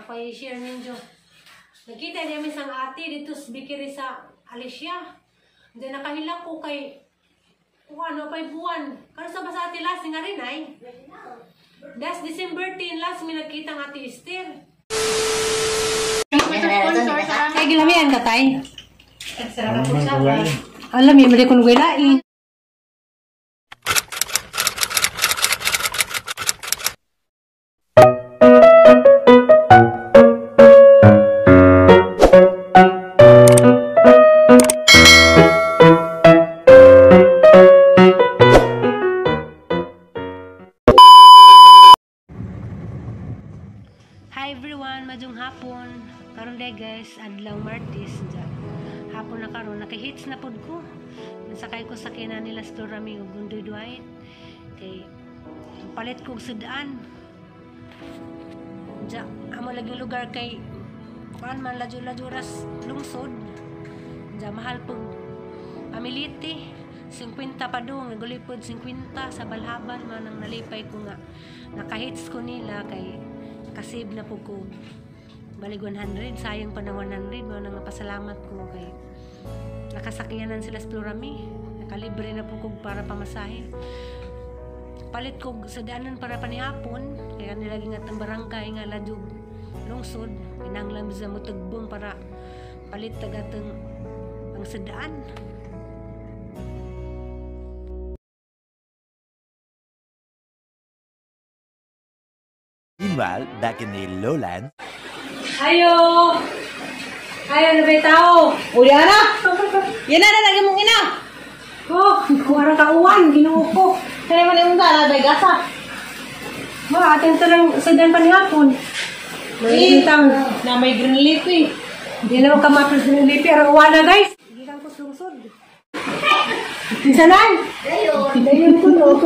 Ako i-share ninyo. Nakita niya mi sang ate dito sa bikiri sa Alicia. Hindi nakahilak ko kay kung ano pa'y buwan. Karon sa basa ate last nga rin ay. That's December 10 last mi nagkita ng Ate Esther. Ay, gilamian ka tay. Alam, may mali kong gwilain. Hi everyone, madyong hapon. Karon day guys, adlaw Martes. Hapon na karon, naka-hits na pod ko. Nasakay ko sa kina nila sa Rami ug Gundoy Dwight. Kay palit ko og sudaan. Diya, amo lagi lugar kay kuan man ladyo-ladyo ras lungsod. Diya mahal pug amiliti. 50 pa dong, nagulipod 50 sa Balhaban man ang nalipay ko nga. Naka-hits ko nila kay kasave na po ko. Balig 100, sayang pa na 100. Mga nga pasalamat ko kay nakasakyanan sila sa Plurami. Nakalibre na po ko para pamasahe. Palit ko sa daanan para panihapon. Kaya nilagi nga itong barangay nga ladyog lungsod. Kinanglam sa mutugbong para palit taga itong ang sadaan. Meanwhile, back in the lowland. Ayo! Ayo, ano ba tao? Uli na! Yan na, lagi mong ina! Oh, kuha ka uwan, Ginoo ko. Kaya man yung dala, day gasa. Ma, atin to lang sa dan panihapon. May utang. Na may green leaf eh. Hindi na ka mapil sa lipi, arang uwan na guys. Gikan ko sungsod. Isanan! Dayon. Dayon ko no.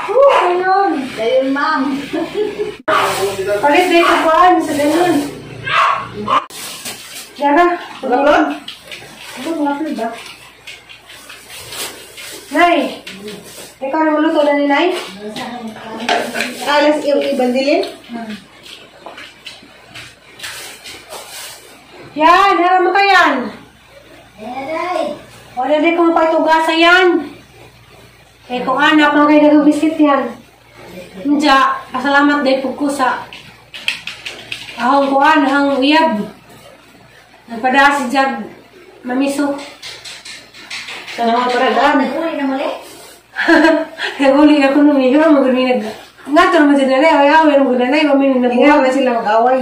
Oh, dayon. Dayon, ma'am. Palit dito kuan sa dayon. Yara, Pag-upload? Ano mga upload ba? Nay! Ikaw na maluto na ni Nay? Alas yung ibandilin? Yan! Haram mo ka yan! Wala din kong paitugasa yan! Eh kung anak mo kayo nag-visit yan. Nja, pasalamat dahil po ko sa ahong kuan, ahong uyab. Nagpada si Jag Mamiso. Sana mga paragaan. Naguli ako nung ikaw, magulmi nag... Nga to naman dyan nanay, ay away, magulmi nanay, mamili na Hindi na sila mag-away.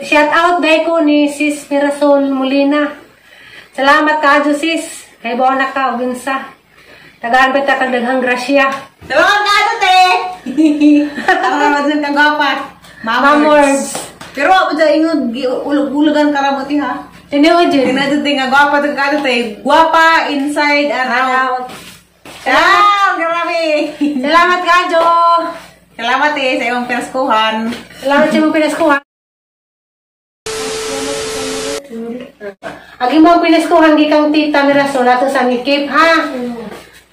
Shout out dahil ko ni Sis Mirasol Molina. Salamat ka, adyo sis. Kay bawa na ka, uginsa. Tagaan pa ta kag daghang grasya. Salamat ka, ano, te! Ako naman dyan kagwapa. Mamords. Pero ako dyan ingod, ulog-ulogan ka ramuti, ha? Tinuod yun. Tingnan dyan, nga gwapa dyan ka, te. Gwapa, inside and out. Ah, grabe! Salamat ka, adyo. Salamat, eh, sa iyong pinaskuhan. Salamat sa imong pinaskuhan. Agi mo ang pinaskuhan gikang Tita Mirasol ato sa Cape, ha?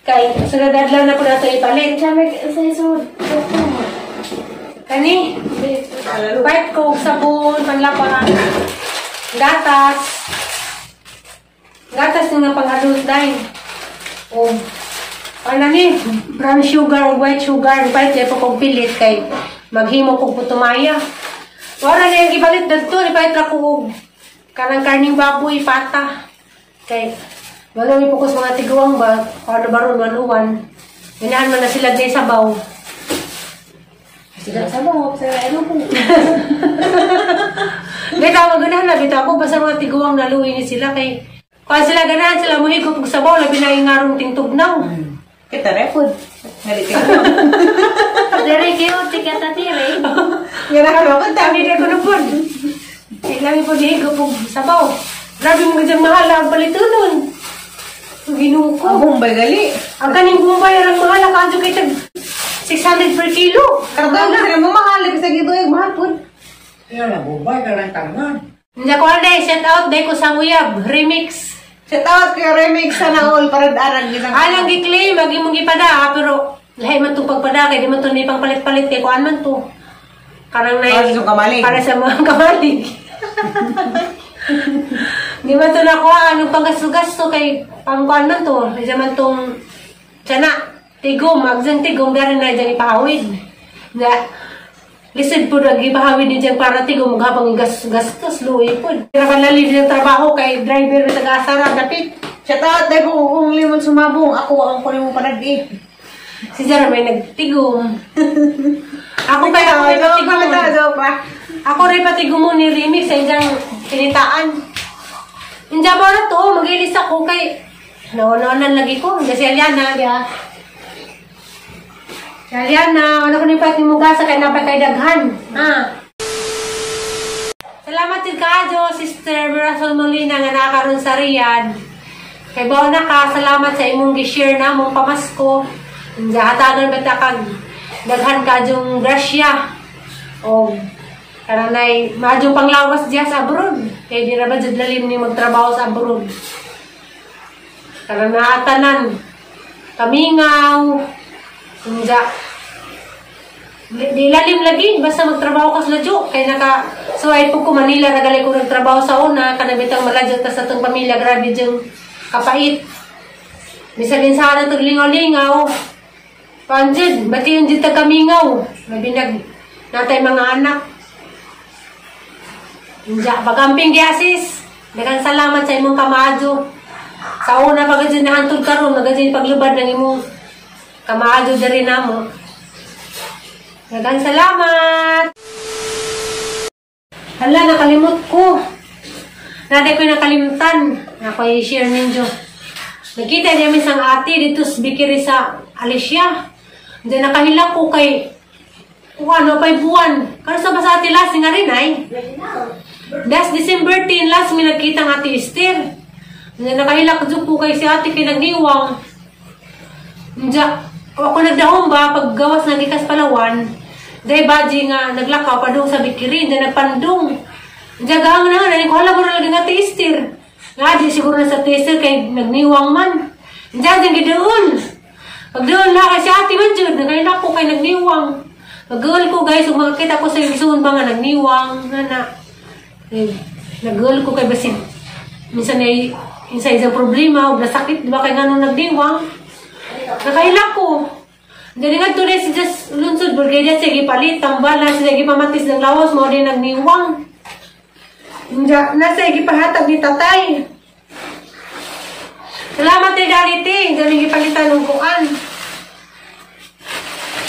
Kay sunod adlaw na po nato ipalit. Kani? White coke, sabon, panlapa, gatas. Gatas nga pang-adult dine. O ano ni? Brown sugar o white sugar. Ipalit niya po kong pilit kay maghimo kong putumaya. Wala na yung ipalit dito. Ipalit ra ko og kanang karning baboy, pata. Kay wala may pukos mga tiguang ba? Ano ba ron, 101. Inahan man na sila dyan sa sabaw. Sila sa mo, sa ano po. Dito ako ganahan na, dito ako basta mga tiguang naluwi ni sila kay kuan sila ganahan sila muhigop og sabaw labi na yung ngarong tingtugnaw. Kita repod. Nalitin ko. Dere kayo, tikata tire. Yan ako naman. Kami na ko na pod. Kay lami pod higop og sabaw. Grabe mo gadyang mahal ang palitunon. Ang Ginoo ko. Ang Bombay gali. Ang kaning Bombay ang mahal ang kadyo kay tag 600 per kilo. Karton sila mo mahal sa gito ay mahal pod. Yan ang Bombay ka ng tangan. Hindi ko anay, shout out day ko sa Uyab, remix. Shout out kay Remix sana all para darag gisang. Alang gi-claim, agi mong gipada, pero Lahi man itong pagpada kay di man ito ni pang palit-palit kay kuan man to. Karang nay Para sa kamalig. Para sa mga kamalig. Di man to nakuha anong panggasto-gasto kay pangkuan man to. Isa man tong tsana tigom, agsang tigom dari na dyan ipahawid. Na lisod po nag ipahawid ni dyan para tigom habang gastos luwi po. Pero kalalim ng trabaho kay driver with taga-asara dapit. Shout out dahil kung limon sumabong, ako ang kunin mo panad eh. Si Zara may nagtigom. Ako kaya ako may patigom. Ako rin patigom mo ni Remix sa iyang pinitaan. Inja mo na to, mag-ilis ako kay nauna-unan lagi ko. Hindi si Aliana, ya. Si Aliana, ano ko ni pati mo gasa kay napay kay daghan. Ha? Salamat din kaadyo, Sister Mirasol Molina nga nakaroon sa Riyadh. Kay bawo na ka, salamat sa imong gi-share na mong pamasko. Inja hatagan ba ta kag daghan kadyong grasya. O karanay madyong panglawas diya sa abroad. Kay di ra ba jud lalim ni magtrabaho sa abroad. Karon naatanan kamingaw. Inja di lalim lagi basta magtrabaho ka sa ladyo kay naka suway po ko Manila ra gali ko nagtrabaho sa una kana bitang maladyo ta sa atong pamilya, grabe jung kapait. Bisan din sa tag lingaw-lingaw. Panjid, bati yung jud kamingaw. Mabinag natay mga anak. Inja, pagamping giasis. Daghang salamat sa imong kamaadyo. Sa una pag jud nahantod karon, magajud paglubad ng imong kamaadyo diri namo. Daghang salamat. Hala, nakalimot ko. Naday ko nakalimtan. Ako i-share ninyo. Nakita niya minsan ate dito sa Bikiri sa Alicia. Hindi nakahila ko kay ano pa'y buwan. Kano sa basa ate last nga rin ay? Last December 10 last may nagkita ng ate Esther. Hindi nakahila ko po kay si ate kay nagniwang. Hindi ako nagdahong ba paggawas ng gikas Palawan. Dahil baji nga naglakaw pa doon sa Bikiri. Hindi nagpandong. Hindi gahang na nga. Ko hala mo na lagi ng ate Esther. Nga, di siguro na sa tester kay nagniwang man. Diyan, diyan gidoon. Pagdoon na kasi ate man dyan, nagkainak ko kay nagniwang. Pagdoon ko guys, kung makakita ko sa isuon ba nga nagniwang, nga na. Eh, nagdoon ko kay basig. Minsan ay, minsan isang problema, o nasakit, di ba kay nga nung nagniwang. Nakailak ko. Diyan nga doon si Just Lunsod, Bulgaria, sige palit, tambala, sige pamatis ng lawas, mo din nagniwang. Diyan, nasa igipahatag ni tatay. Salamat ni Darity. Diyan gipalitan ng kuan.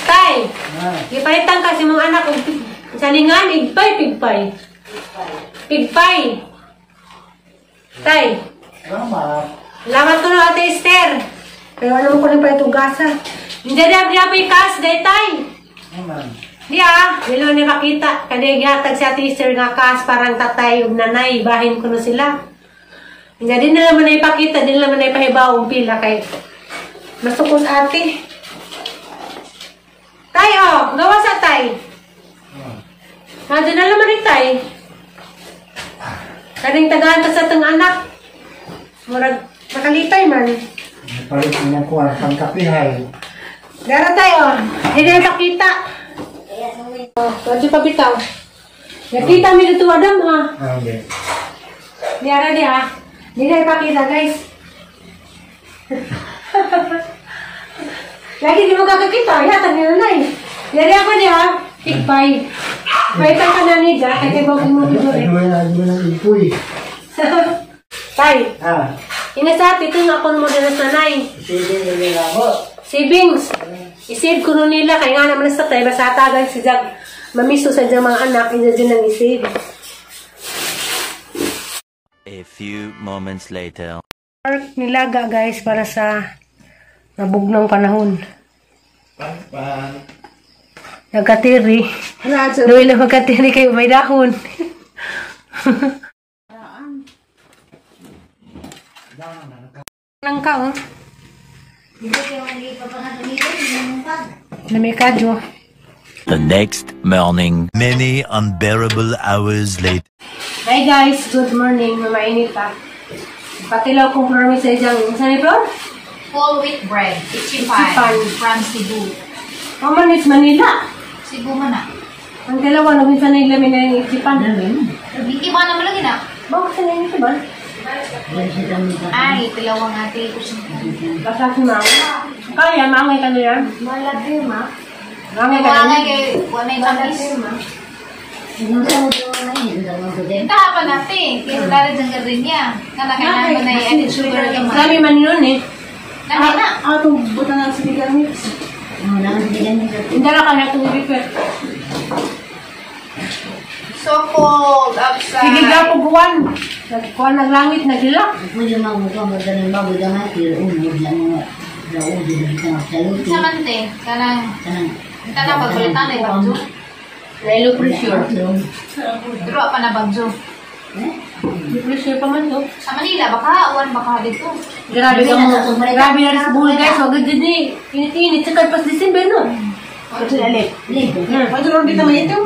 Tay, gipalitan kasi mga anak. Saningan, igpay, pigpay. Pigpay. Tay. Salamat. Salamat ko na, Ate Esther. Pero alam ko na pa itong gasa. Hindi na api kas, day tay. Naman. Di ah, dilo ni makita. Kani gihatag si Ate Esther nga kas parang tatay ug nanay, bahin ko na sila. Hindi din na naman na ipakita, din naman na ipahibaw ang pila kay masukos ate. Tay oh, gawa sa tay. Nandun na naman rin tay. Kaning tagaan ta sa tang anak. Murag nakalipay man. Palit mo ko ang pangkapihay. Gara tayo oh, hindi na ipakita. Oh, pwede pa bitaw. Nakita mi dito Adam ha. Okay. Diara di ha. Hindi na ipakita guys. Lagi di mo kakakita. Ihatag ni nanay. Diara ako di ha. Pigpay. Paitan ka na ni Jack. Kaya bago mo dito eh. Ano na ipoy. Tay. Ah. Ina sa ate, ito nga ako mo din sa nanay. Sige nila mo. Savings. I-save ko nun nila. Kaya nga naman sa tayo. Basta atagan si Jack. Mamiso sa diyang mga anak. Ina dyan ang i-save. A few moments later. Pork nilaga guys para sa mabugnong panahon. Nagkatiri. Luwi na magkatiri kayo may dahon. Nang ka oh. Namikadyo. The next morning, many unbearable hours later. Hi guys, good morning. Mamainit pa. Patilaw kong promise sa isang, saan ni Flor? Whole wheat bread. Ichipan. Ichipan. From Cebu. Kaman is Manila. Cebu man na. Ang dalawa, nung minsan na ilamin na yung Ichipan. Iba naman lagi na. Bakit sa yung Ichipan? Ay, tilawang ate. Basta si mama. Kaya, maangay ka na yan. Malabi, ma. Maangay ka na Wala yan. kay wala yung tamis. Kahapon natin. Kaya dara dyan gardenia. Kana kailangan mo na i-added sugar ka man. Lami man yun eh. Lami na. Ah, itong buta na sa bigan mix. Hindi na ka na itong request. So cold outside. Sige ka po buwan. Nagkuhan naglangit, nagilak. Sa mante, kanang kanang pagpalitan ay bagyo. Nailo pressure. Pero pa na bagyo. May pressure pa man to. Sa Manila baka uwan baka dito. Grabe ka mo. Grabe na rin sa buhay guys. Wag din eh. Init-init. Sa pas December no. Pwede rin dito may ito.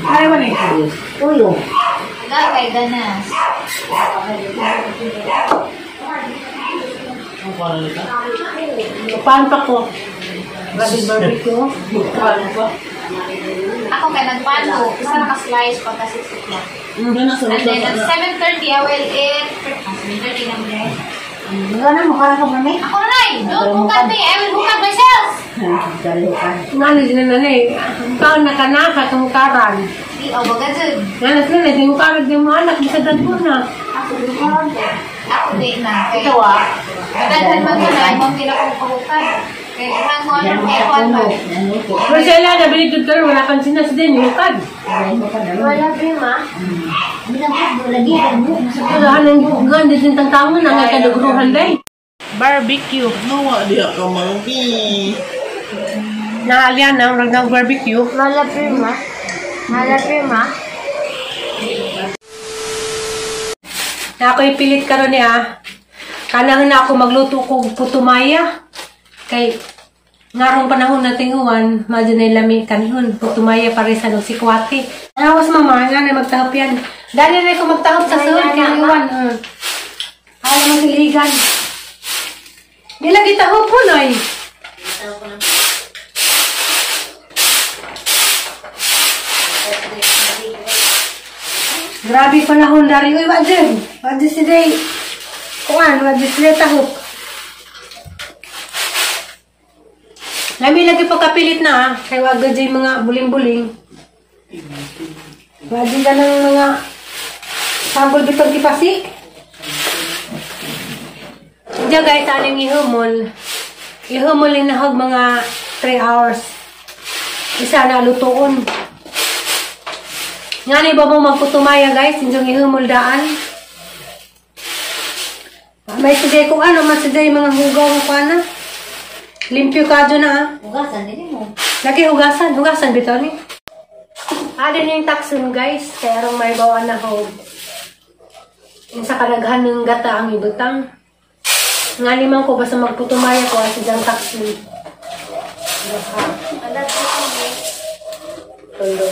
Ay, wala ito. Ga kay ganas. Paan pa ko. Grabe barbecue. Paan pa. Ako kay nagpano, isa naka-slice pagka 6 o'clock. And then at 7:30 I will eat. 7:30 na mo guys. Ako na nay, don't hook at me. I will hook up myself. Nga na din na eh. Taon na ka na katungkaran. Di oh baga jud. Nga na sila. Di mo karag di mo anak. Bisa ko na. Ako di na. Kay Daghan man ko na imong ginakukuhukan. Kay daghan ko ano kay kuan ba. Pero sila nabili ko karon wala kang sinas din. Yung kad. Malabi, ma. Wala nang ganda din tangtangon na nga kadugruhan day. Barbecue. Nawa diha ka manggi. Naalyan na, rag ng barbecue. Malabi, ma. Malabi, ma. Na ako'y pilit karon niya. Kanang na ako magluto kog putumaya. Kay ngarong panahon nating uwan, madyo na lami kanihon putumaya pare sa nung sikwate. Awas mama, nga na magtahop yan. Dali na ko magtahop sa sulod kay uwan. Ayaw masiligan. Di lagi tahop po, noy. Grabe panahon dari. Uy, wajib. Wajib si Day. Kuan, wajib sila tahop. Lami lagi pagkapilit na ah. Kay wag dyan mga buling-buling. Wajib ka ng mga sambol bitong kipasik. Diyan guys, aning ihumol. Ihumol inahog mga 3 hours. Isa na lutoon. Nga ni ba mo magputumaya guys, inyong ihumol daan. May siday kung ano, masiday mga hugaw mo pa na. Limpyo ka dyan na ah. Hugasan, hindi mo. Lagi hugasan, hugasan bitaw ni. Alin yung takson guys, kaya rong may bawaan na hog. Yung sa kalaghan ng gata ang ibutang. Nga limang ko, basta magputumaya ko at sidyang takson. Tulo.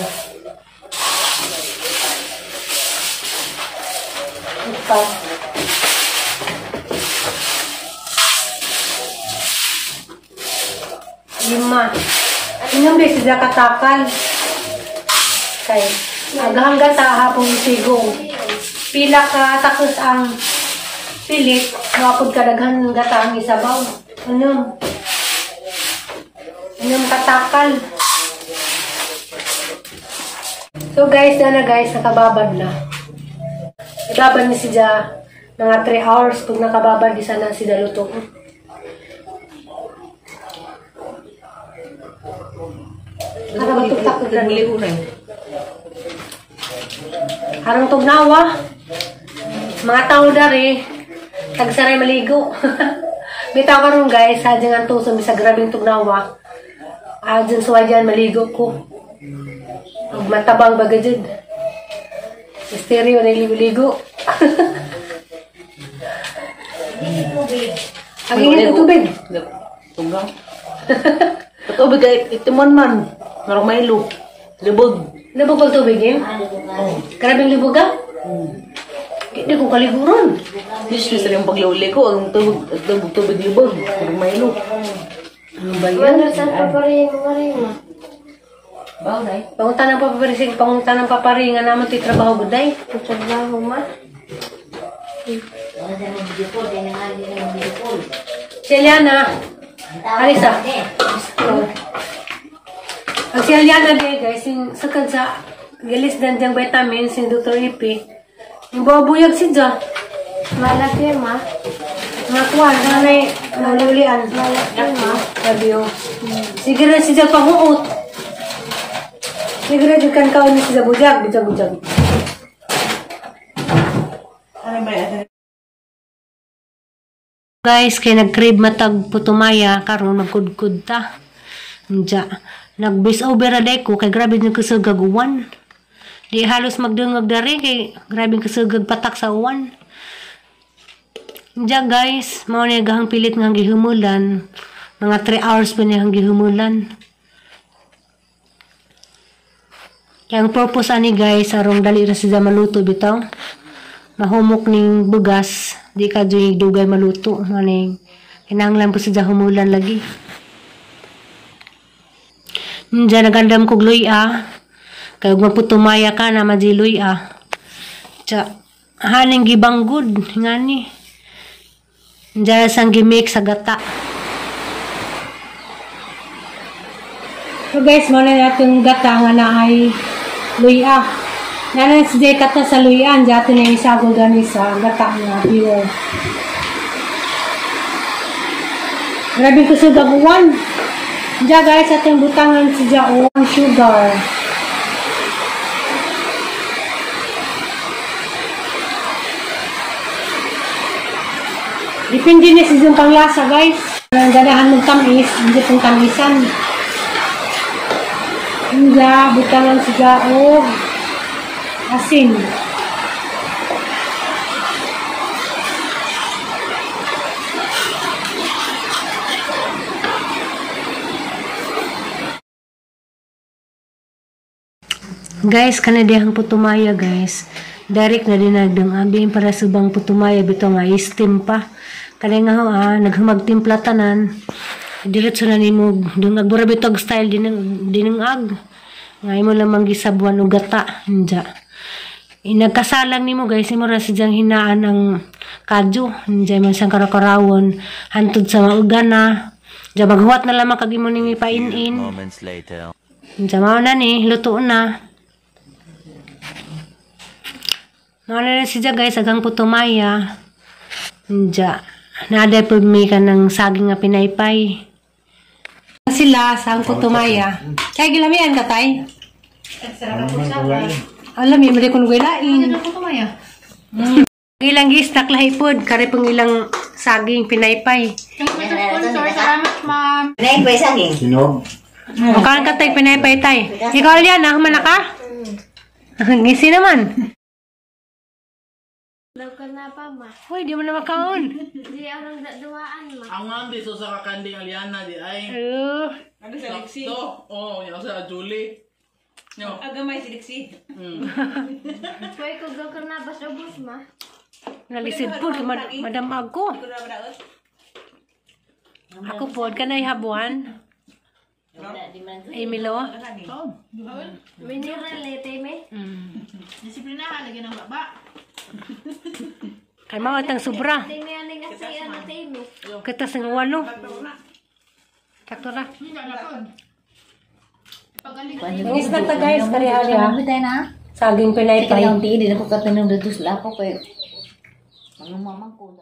Upat. Lima. Inyong beses sila katakal. Kay agahang gata hapong sigo. Pila ka takos ang pilit, mapod kadaghan ng gata ang isabaw. Anong? Anong katakal? So guys, na guys, nakababad na. Nakababad ni siya mga 3 hours. Pag nakababad, di sana siya luto. Nakabatugtak ko gani. Harang tugnawa. Mga tao dari, tagsaray maligo. Bitaw karon guys, sadya nga tuso sa grabeng tugnawa. Adyan suwadyan maligo ko. Ug matabang baga jud. Misteryo na ligo-ligo. Ang init ng tubig. Tunggang. Tubig ay itimon man. Marang maylo. Libog. Libog pag tubig eh? Grabeng libog ah. Di ko kaliguron. Useless rin yung pagluli ko. Ang tubig, tubig libog. Ang maylo. Ano ba yan? Wala sa paparing mga rin, ma. Pangunta ng paparing, pangunta ng paparing, nga naman to'y trabaho guday. Ang trabaho, ma. Si Eliana. Alisa. Ang si Eliana di guys, yung sakad sa gilis dan diyang vitamins, yung Dr. Ipi. Yung bubuyag si Ja. Malaki, ma. Nga kuwan, na may nalulian. Malaki, ma. Sabi oh. Sige na si Ja panguot. Sige na kan kaon ni si Ja bujag, bujag, bujag. Ano ba yan? Guys, kay nag-crave matag putumaya karon magkudkud ta. Nja, nag-base over ra ko kay grabe ni kusugag uwan. Di halos magdungog dari kay grabe kusugag patak sa uwan. Nja guys, mao ni gahang pilit nga gihumulan. Mga 3 hours pa niya ang gihumulan. Kaya ang purpose ani guys, arong dali ra siya maluto bitaw. Mahumok ning bugas, di ka juy dugay maluto maning kinahanglan po siya humulan lagi. Diyan nagandam kog luya. Kay ug maputumaya ka na madji luya. Tsa haning gibanggod ngani. Diyan sang gimix sa gata. So guys, mo na natong gata nga naay luya. Nanan si Jay kata sa luyan, dati na isago gani sa gata nga pure. Grabe ko sa gabuan. Diya guys, atong butangan si Jaon sugar. Depende niya sa iyong panglasa guys. Ang ganahan mong tamis, hindi pong tamisan. Diya, butangan si Jaon asin. Guys, kanadihang putumaya guys. Direct na din nagdang abi para subang putumaya bitaw nga steam pa. Kani nga naghumagtimpla tanan. Diretso na nimo dungag bura bitog style dinang ag. Nga imo lamang gisabuan og gata anja. Inagkasalang nimo guys, imo ra sidyang hinaan ang kadyo. Anja man siyang karakarawon hantod sa mauga na. Anja maghuwat na lamang kag imo ning ipain-in. Moments later. Anja mao na ni, luto na. Mao na siya guys, agang putumaya. Anja naaday po may ka ng saging nga pinaypay. Sila sa ang putumaya. Kaya gilamian ka tay? Alam yun, mali kong gilain. Ilang gistak lahi pod, kare pong ilang saging pinaypay. Salamat, ma'am. Pinaypay saging. Sinog. Mukhaan ka tay, pinaypay tay. Ikaw yan, ah, humana ka? Ngisi naman. Daw ka na pa, ma. Uy, di mo na makaon. Di ako nagduaan, ma. Ang nga so sa kakanding Aliana di ay. Ano sa Lexi? Sakto. Oo, oh, sa Julie. No. Agamay si Lexi. Pwede ko daw ka na bas ubos, ma. Nalisid po, madam ako. Ako po, ka na ihabuan. Emilo? Mineral, eh, me. Disiplina ka, lagyan ng baba. Kay mao atang sobra. Te, me, ano nga si, ano, te, me. Kita sa walo. Sakto ra. Nangis na ta guys, kari-hari ha. Saging pinaypay. Hindi na ko katanong dados lapo kayo. Mga mamang ko.